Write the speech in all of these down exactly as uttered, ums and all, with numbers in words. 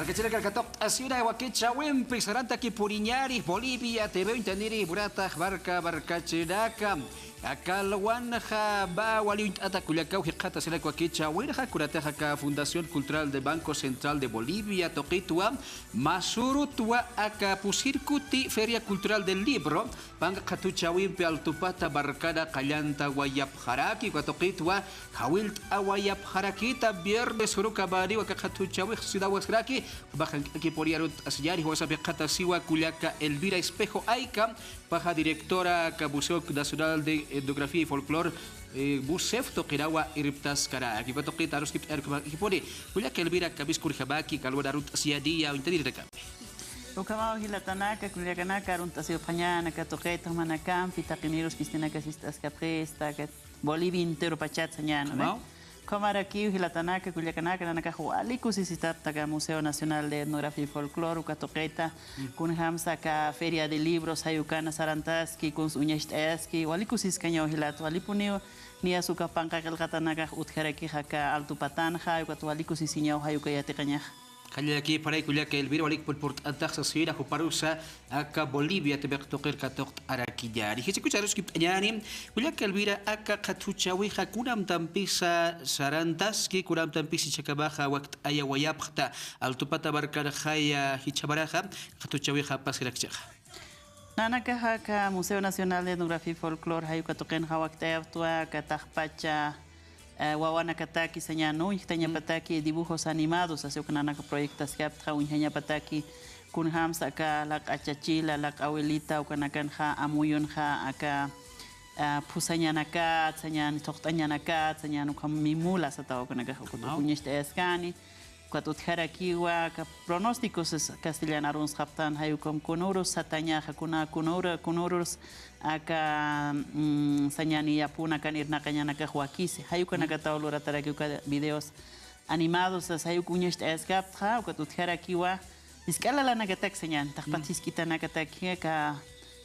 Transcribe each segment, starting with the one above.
Markachirinaka katuqt'asina wakichäwimpi sarantakipuniñäni Bolivia T V uñtaniri, munatax marka markachirinaka. Aka alwanxa mä wali uñt'ata kullakaw jikxatasinak wakichäwinxa, kunatix aka Fundación Cultural del Banco Central de Bolivia tuqitwa, mä sürutwa aka pusir kuti Feria Cultural del Libro, panka qhatuchäwimpi Altupata markana qallantawayapxaraki, uka tuqitwa jawillt'awayapxarakïta viernes urukamaniw aka qhatuchäwix sidawaskiraki. Ukhamax jank'akipuniya arunt'asiñäni, jiwasamp jikxatasiwa kullaka Elvira Espejo Ayca, paxa directora aka Museo Nacional de Etnografía y Folclore, eh, MUSEF tuqinawa irptaskaraki. Uka tuqit aruskipt'ayar ukhamax jank'akipuni. Kullaka Elvira, kamisaki kunjamaki aka alwan arunt'asiñäniya uñtanirinakapi. Ukhamaw jilatanaka, kullakanaka, arunt'asiwapxañäni aka tuqit jumanakampi, taqinirus kist'inaka sist'askapxista, aka Bolivia entero pachat sañäni, ¿no? Ukhamaw. Ukhamarakiw jilatanaka, kullakanaka, nanakax wali kusisisipxta aka Museo Nacional de Etnografía y Folclore uka tuqita, kunjamsa aka Feria de Libros, jay ukana sarantaski, kuns uñacht'ayaski, wali kusiskañaw jilat, walipuniw niyas uka panka qillqatanakax utjarakix aka Altupatanxa, ukat wali kusisiñaw jay uka yatiqañax. Qallakipxaray kullaka Elvira, walikpun purt'antax sasina juparusa aka Bolivia T V tuqir katuqt'arakiñäni. Jichhakuch aruskipt'añäni, kullaka Elvira, aka qhatuchäwixa kunamtampisa sarantaski, kunamtampisa jichhakamaxa wakt'ayawayapxta, Altupata markanxaya jichhamaraxa qhatuchäwixa apasirakchixa. Nanakaxa aka Museo Nacional de Etnografía y Folclore, jay uka tuqinxa wakt'ayapxtwa, aka taqpacha, eh, wawanakataki sañäni, uñjtañapataki dibujos animados, así uka nanaka proyectaskapxta, uñjañapataki kunjamsa aka laq'a chachila, laq'a abuelita, ukanakanxa amuyunxa aka, ah, phusañanakat sañäni, thuqt'añanakat sañäni, ukham mimula satawa ukanakaxa, ukat uñacht'ayaskani. Ukat utjarakiwa aka pronósticos, es castellan arunsxapxtan, jay ukham kunürus satañaxa, kuna, kunüru, kunürus aka, mm, sañäni yapunakan irnaqañanakax wakisi. Jay ukanakataw lurataraki uka videos animados, sas jay uka uñacht'ayaskapxta, ukat utjarakiwa jisk'a lalanakatak sañäni, taqpat jisk'itanakatak, aka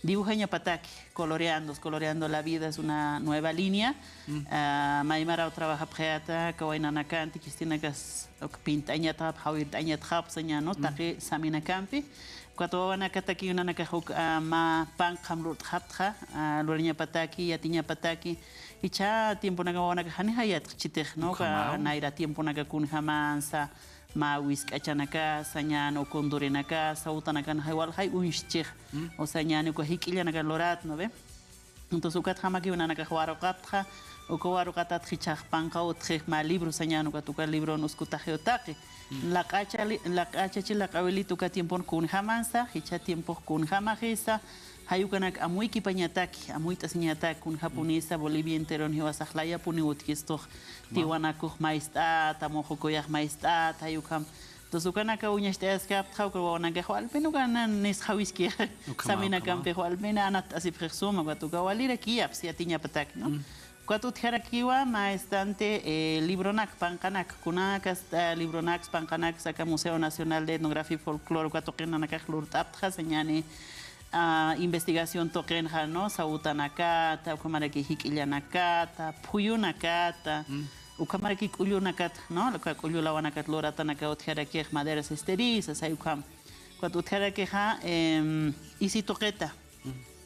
dibujañapataki, coloreando, coloreando la vida es una nueva línea. Ah, maymaraw trabajapxayäta, aka waynanakanti kist'inakas, uk pint'añatxapxi, jawirt'añatxapxi sañäni, taqi saminakampi. Ukat wawanakataki nanakax uk, ah, mä panqham lurt'xapxta, ah, lurañapataki, yatiñapataki. Jichha tiemponakax wawanakax janixa yatxchitix, ¿no? Uka nayra tiemponaka kunjamansa, mä wisk'achanakas sañäni, kundurinaka, sawtanakan jay walja uñstchix, o sañäni uka jik'illanaka lurat, ¿no ve? Entonces, ukatjamakiw nanakax waruqapxta, uka waruqatat jichhax panqha utjix mä libro sañäni, ukat uka libron uskutaxiw taqi. Laq'a chali-, laq'a chachil, laq'a abuelita uka tiempon kunjamansa, jichha tiempox kunjamaxisa, jay ukanak amuykipañataki, amuyt'asiñataki, kunjapunisa Bolivia enteron jiwasax layapuniw utjistux, tiwanakux mayst'ata, muxukuyax mayst'ata, jay ukham. Entonces, ukanaka uñacht'ayaskapxta, uka wawanakax walpin ukanan nisxawiski, saminakampix walpin anatt'asipxix suma, ukat uka walirakiyapxi yatiñapataki, ¿no? Ukat utjarakiwa mä estante, eh, libronak panqanak, kunakas, eh, libronak panqanak aka Museo Nacional de Etnografía y Folclore uka tuqin nanakax lurt'apxta sañäni, ah, investigación tuqinxa, ¿no? Sawtanakata, ukhamaraki jik'illanakata, phuyunakata, ukhamaraki k'ullunakata, ¿no? Uka k'ullu lawanakat luratanaka utjarakix maderas esterizas, jay ukham. Ukat utjarakixa, em, isi tuqita.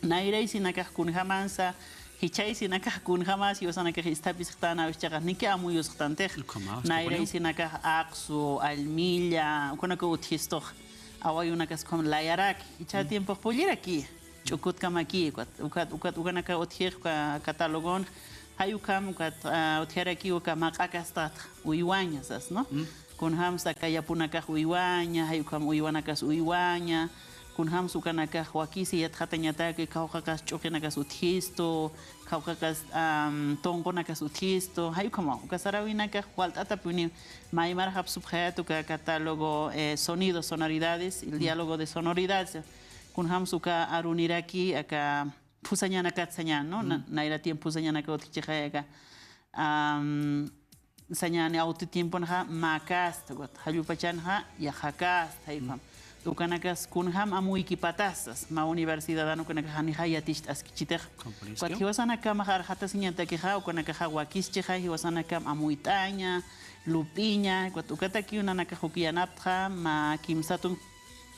Nayraysinakax kunjamansa, jichhaysinakax kunjamas, jiwasanakax isthapisxtan, a veces chiqas niki amuyusxtantix. Nayraysinakax aqsu, almilla, ukanaka utjistux, awayunakas ukham layaraki, jichha tiempox pulliraki, ch'ukutkamaki, ukat, ukat, ukat, ukanaka utjix uka catalogon, jay ukham, ukat, ah, utjaraki uka maq'akas tata, uywaña sas, ¿no? Kunjamsa aka yapunakax uywaña, jay ukham uywanakas uywaña, kunjamsa ukanakax wakisi yatxatañataki, khawqakas ch'uqinakas utjistu, khawqakas, am, tunqunakas utjistu, jay ukhamaw, uka sarawinakax walt'atapuniw, maymarxapsupxayät uka catálogo, eh, sonidos, sonoridades, el diálogo de sonoridades, kunjamsa uka aruniraki, aka phusañanakat sañäni, ¿no? Na-, nayra tiempo phusañanaka utjchixay aka, am, sañäni awti tiemponxa mä kasta, ukat jallupachanxa yaqha kasta, jay ukham. Ukanakas kunjam amuykipatasas, mä universidadan ukanakax janixa yaticht'askichitix. Ukat jiwasanakamax arxatasiñatakixa, ukanakaxa wakischixay, jiwasanakam amuyt'aña, Lup'iña, ukat ukatakiw nanakax uk yanaptxa, mä kimsatun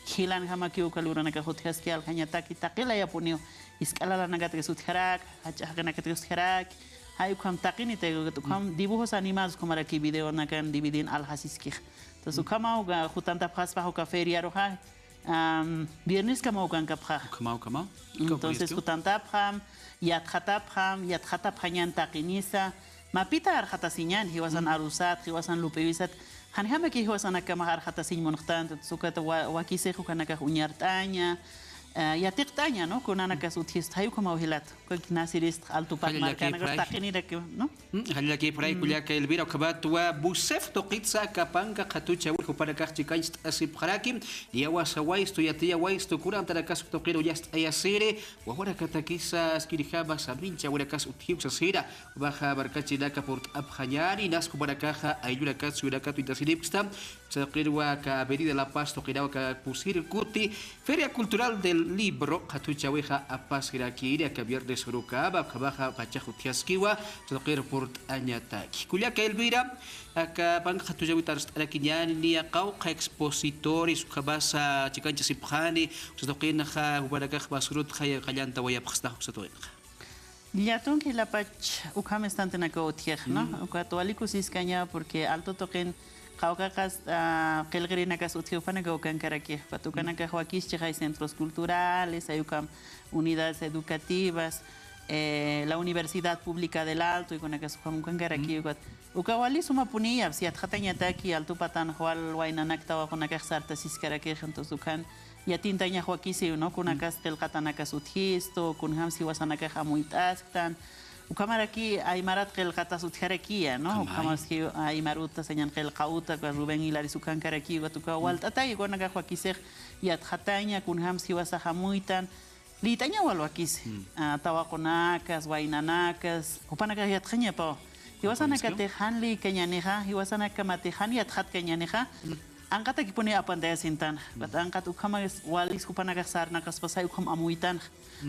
jilanjamakiw uka libronakax utjaski, aljañataki taqi layapuniw, jisk'a lalanakatix utjaraki, jach'a jaqinakatix utjaraki, jay ukham taqinitay, ukat ukham dibujos animados ukhamaraki videonakan D V D-n aljasiskix. Entonces ukhamaw jutantapxaspax uka feriaruxa, am, viernes kamaw ukankapxa. Ukhamaw, ukhamaw. Entonces, kutantapxam, yatxatapxam, yatxatapxañan taqinisa. Mapita arxatasiñan, jiwasan arusat, jiwasan lup'iwisat. Janjamaki jiwasan akamax arxatasiñ munxtan, entonces ukat wa-, wakisix ukanakax uñart'aña, eh, yatiqt'aña, ¿no? Kunanakas utjist, jay ukhamaw jilat. Ukat nasirist, altupat markanakax taqinirakiw, ¿no? Mm, jallallakipxaray kullaka Elvira, ukhamatwa BUSEF tuqitsa aka panka qhatuchäwir jupanakax chikancht'asipxaraki, yawasawaystu, yatiyawaystu, kunantarakas uk tuqir uñast'ayasiri, wawanakatakisa askirjama saminchäwirakas utjiw sasira, umaxa markachirinaka purt'apxañäni, inas jupanakaxa ayllunakat suyunakat uñtasiripksta, Sasa tuqirwa aka Avenida La Paz tuqiraw aka pusir kuti Feria Cultural del Libro qhatuchäwixa apasirakiri aka viernes urukama, ukhamaxa pachax utjaskiwa, sasa tuqir purt'añataki. Kullaka Elvira, aka panka qhatuchäwit arst'arakiñäni niya qawqha expositores, ukhamasa chikanchasipxani, sasa tuqinxa jupanakax basurutxa qallantawayapxsta, sasa tuqinxa. Llätunki jilapach ukham estantenakaw utjix, ¿no? Ukat wali kusiskaña porque alto tuqin qawqhaqas, ah, qillqirinakas utji jupanakaw ukankarakix. Ukat ukanakax wakischix, hay centros culturales, hay ukham unidades educativas, eh, la Universidad Pública del Alto, y kunakas ukham ukankarakix. Ukat uka wali sumapuniya, yatxatañataki, alto patan wal waynanak tawaqunakax sartasiskarakix, entonces ukhan yatintañax wakisiw, ¿no? Kunakas qillqatanakas utjistu, kunjams jiwasanakax amuyt'asktan. Ukhamaraki aymarat qillqatas utjarakiya, ¿no? Ukhamaraki aymaruta, sañan qillqa uta, uka Rubén Hilaris ukankaraki, ukat uka walt'atay, ukanakax wakisix yatxataña, kunjams jiwasax amuytan. Liyt'aña wal wakisi. Ah, tawaqunakas, waynanakas, jupanakax yatxañapaw. Jiwasanakatix jan liykañänixa, jiwasanakamatix jan yatxatkañänixa, anqatakipuni apantayasintan. Ukat anqat ukhamas walis jupanakax sarnaqaspas jay ukham amuytan.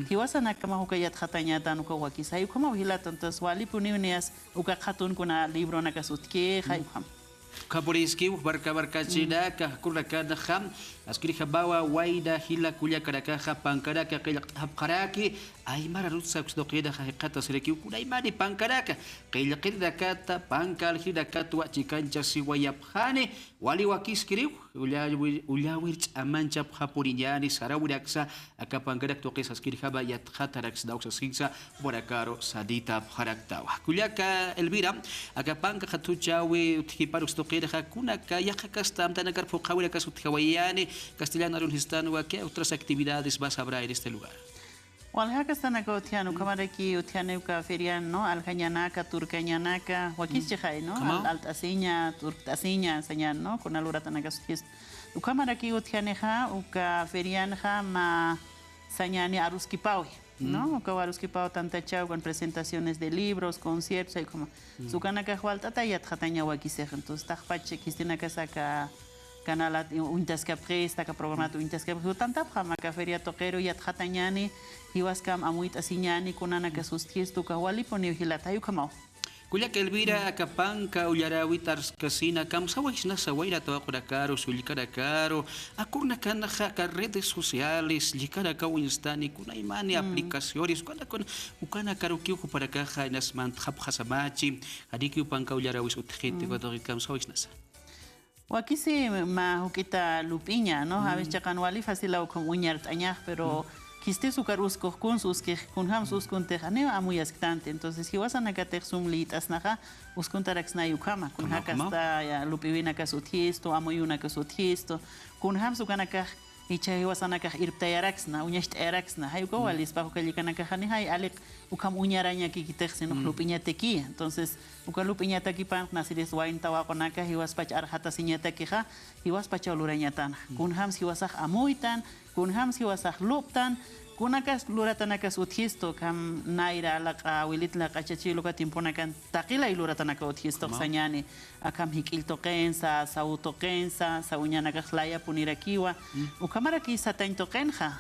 Jiwasanakamax uka yatxatañatan uka wakis. Jay ukhamaw jilata, entonces walipuniw niyas uka qhatun kuna libronakas utjix, jay ukham. Ukhamapuniskiw, marka markachirinaka, kurnakanxa, askirjamawa wayna jila kullakanakaxa, pankanaka qillqt'apxaraki, aymar arutsa ukstuqinaxa jikxatasirakiw, kunaymani pankanaka, qillqirinakata, panka aljirinakatwa chikanchasiwayapxani, wali wakiskiriw, ullawir, ullawir ch'amanchapxapuniñäni, sarawiraksa, aka pankanak tuqis askirjama yatxataraksnaw sasinsa, jupanakaru sanitapxaraktawa. Kullaka Elvira, aka panka qhatuchäwi utjkipar ukstuqinxa, kunaka yaqha kasta amtanakar phuqhawinakas utjawayani, castellano arunxistanwa, ¿qué otras actividades más habrá en este lugar? Walja kastanakaw utjan, ukhamaraki utjani uka ferian, ¿no? Aljañanaka, turkañanaka, wakischixay, ¿no? Al-, alt'asiña, turkt'asiña, sañan, ¿no? Kuna luratanakas utjist. Ukhamaraki utjanixa, uka ferianxa mä sañani aruskipawi, ¿no? Uka aruskipaw tantachaw con presentaciones de libros, conciertos, jay ukhama. Ukanakax walt'atay yatxataña wakisix. Entonces, taqpach khistinakas aka canalat uñtaskapxista, aka programat uñtaskapxista, jutantapxam aka feria tuqiru yatxatañäni, jiwaskam amuyt'asiñäni, kunanakas utjistu, uka walipuniw jilata, jay ukhamaw. Kullaka Elvira, aka panka ullaräwit arskasina, kamsawaysnasa wayna tawaqunakaru, sullkanakaru, akurnakanxa aka redes sociales, llikanakaw instani, kunaymani aplicaciones, ukanakun, ukanakarukiw jupanakaxa inas mantxapxasamachi, janikiw panka ullaräwis utjiti, ukat kamsawaysnasa. Wakisi mä juk'ita lup'iña, ¿no? A veces chiqan wali facilaw ukham uñart'añax, pero khistïs ukar uskux, kuns uskix, kunjams uskuntix, janiw amuyasktanti. Entonces, jiwasanakatix sum liyt'asnaxa, uskuntaraksnay ukhama. Kunja kasta, ya, lup'iwinakas utjistu, amuyunakas utjistu, kunjams ukanakax jichha jiwasanakax irptayaraksna, uñacht'ayaraksna, jay uka walispax uka llikanakax jani jay aliq ukham uñarañakikitix, sino lup'iñatakiya. Entonces, uka lup'iñatakipan, nasirist wayna tawaqunaka, jiwaspach arxatasiñatakixa, jiwaspachaw lurañatanxa. Kunjams jiwasax amuytan, kunjams jiwasax lup'tan, kunakas luratanakas utjistu, ukham nayra, laq'a, awilit, laq'a, chachi, luka tiemponakan taqi lay luratanaka utjistu, sañani, akham jik'ill tuqinsa, saw tuqinsa, sawuñanakax layapunirakiwa, ukhamaraki satañ tuqinxa,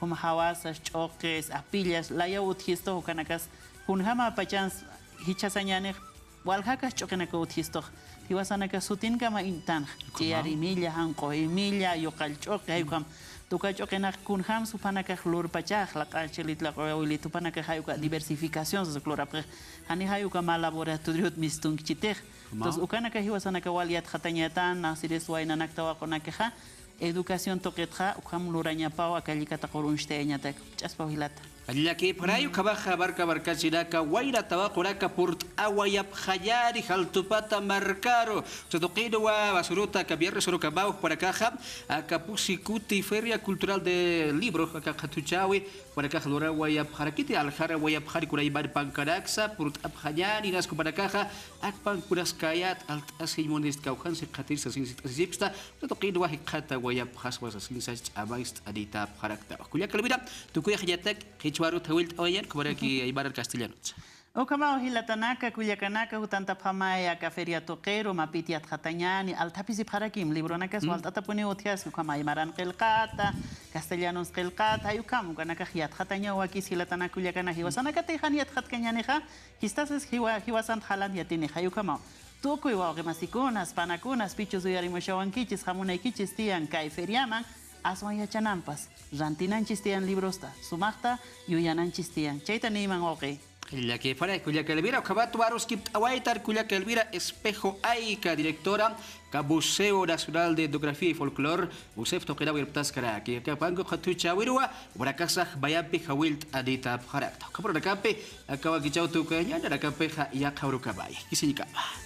jum jawasas, ch'uqis, apillas, layaw utjistu, ukanakas, kunjama pachans, jichha sañanix, Waljakax ch'uqinakaw utjistux. Jiwasanakax sutinkama iñtanx. Chiyarimilla, janq'uymilla, yuqall ch'uqi, jay ukham. Tuka ch'uqinakax kunjams jupanakax lurpachax, laq'achilit, laq'awilitupanakax jay uka diversificación sas uk lurapxix. Jani jay uka mä laboratoriot mistunkchitix. Entonces, ukanakax jiwasanakax wal yatxatañatan, nasiris waynanak tawaqunakixa, educación tuqitxa, ukham lurañapaw, aka llikata qurunchtayañatak, ch'aspaw jilata. Jallallakïpxaray, ukhamaxa marka markachirinaka, wayna tawaqunaka purt'awayapxañäni, jaltupata markaru. Usa tuqinwa, basurota, aka viernes urukamaw, jupanakaxa, aka pusi kuti Feria Cultural de Libro, aka qhatuchäwi, jupanakax lurawayapxarakiti, aljarawayapxani, kuna aymar pankanaksa, purt'apxañäni, inas jupanakaxa, akpan kunaskäyät, alt'asiñ munist kawkhansi, qhatir sasin sit'asisipxta, tuqinwa jikxatawayapxaswa sasin sas ch'amanst'anitapxarakta. Kullaka Elvira, tukuyañatak qhichwa arut jawillt'awayañän, ukhamaraki aymaran castellanot. Ukhamaw jilatanaka, kullakanaka, jutantapxamay aka feria tuqiru, mapit yatxatañäni, althapisipxarakim, libronakas walt'atapuniw utjaspa, ukham aymaran qillqata, castellanons qillqata, jay ukham, ukanakax yatxatañaw wakis jilatanaka, kullakanaka, jiwasanakatix jan yatxatkañänixa, jistasas jiwa-, jiwasant jalant yatinixa, jay ukhamaw. Tukuy wawqi masikunas, panakunas, pichus uyarimushäwankichis, jamunaykichis tiyan kay feriaman, aswan yachanampas, rantinanchis tiyan librosta, sumaqta yuyananchis tiyan. Chayta niyman wawqi. Jallallakïpxaray, kullaka Elvira, ukhamat waruskipt'awaytan kullaka Elvira Espejo Ayca, directora, aka Museo Nacional de Etnografía y Folclor, MUSEF tuqinaw irptaskaraki, aka panku qhatuchäwiruwa, jupanakasax mayampi jawillt'anitapxarakta. Ukhamarunakapi, aka wakichäw tukuyañäni, nanakapixa yaqha urukamay. Jikisiñkama.